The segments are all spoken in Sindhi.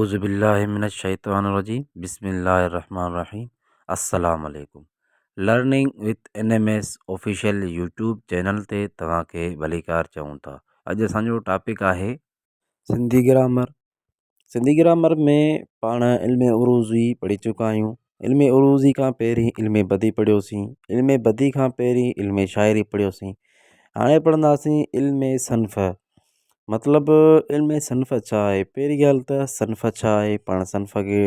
اعوذ بالله من الشيطان الرجيم بسم الله الرحمن الرحيم السلام عليڪم learning with N M S official YouTube channel تي توهان کي ڀليڪار چئون ٿا اڄ اسان جو ٽاپڪ آهي سنڌي گرامر سنڌي گرامر ۾ پاڻ علم عروضي پڙهي چڪا آهيون علم عروضي کان پهرين علم بدي پڙهيوسين علم بدي کان پهرين علم شاعري پڙهيوسين هاڻي پڙهنداسين علم صنف مطلب علم صنف ڇا آهي؟ پهرين ڳالهه ته صنف ڇا آهي؟ پاڻ صنف کي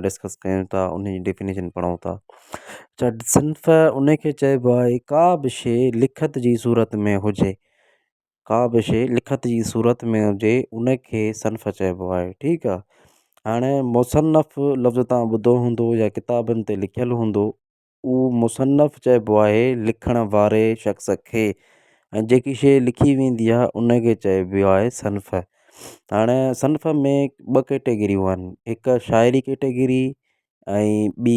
ڊسڪس ڪيون ٿا ان جي ڊيفينيشن پڙهون ٿا ته صنف ان کي چئبو آهي ڪا به شيء لکت جي صورت ۾ هجي ڪا به شيء لکت جي صورت ۾ هجي ان کي صنف چئبو آهي ٺيڪ آهي هاڻي مصنف لفظ توهان ٻڌو هوندو يا ڪتابن تي لکيل هوندو اهو مصنف چئبو آهي لکڻ واري شخص کي ۽ جيڪي شيء لکي ويندي آهي ان کي چئبو آهي صنف هاڻي صنف ۾ ٻه ڪيٽيگريون آهن هڪ شاعري ڪيٽيگري ۽ ٻي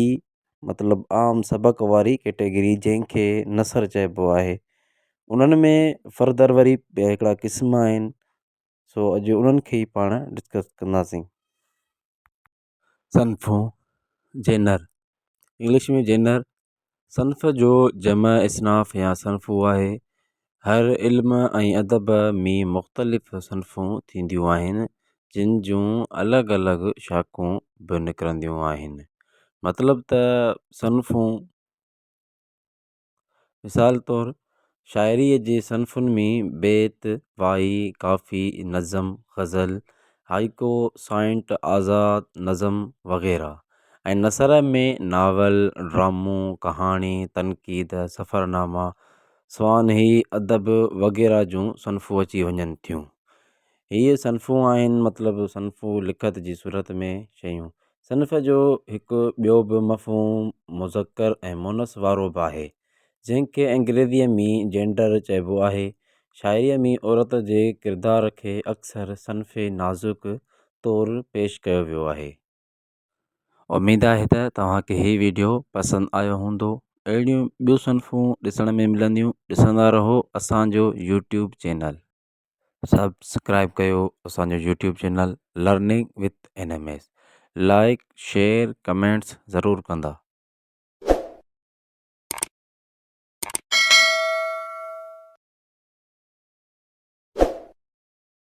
مطلب عام سبق واري ڪيٽيگري جنهن کي نثر چئبو آهي انهن ۾ فردر وري ٻيا هڪڙا قسم آهن سو اڄ انهن کي ئي پاڻ ڊسڪس ڪنداسين. صنفون، جينر، انگلش ۾ جينر، صنف جو جمع اصناف يا صنفون آهي. هر علم ۽ ادب ۾ مختلف صنفون ٿينديون آهن، جن جون الڳ الڳ شاخون به نڪرنديون آهن. مطلب ته صنفون. مثال طور، شاعريء جي صنفن ۾ بيت، وائي، ڪافي، نظم، غزل، هائيڪو، سائنٽ، آزاد نظم وغيره ۽ نثر ۾ ناول، ڊرامو، ڪهاڻي، تنقيد، سفرناما، سوانحي ادب وغيره جون صنفون اچي وڃن ٿيون. هيء صنفون آهن مطلب صنفون لکت جي صورت ۾ شيون. صنف جو هڪ ٻيو به مفهوم مذڪر ۽ مونث وارو به آهي، جنهن کي انگريزيء ۾ Gender چئبو آهي. شاعريء ۾ عورت جي ڪردار کي اڪثر صنف نازڪ طور پيش ڪيو ويو آهي. اميد آهي ته توهان کي هي ويڊيو پسند آيو هوندو. اهڙيون ٻيون صنفون ڏسڻ ۾ ملنديون. ڏسندا رهو اسان جو يوٽيوب چينل. سبسڪرائب ڪيو اسان جو YouTube channel learning with N M S like share comments ضرور ڪندا.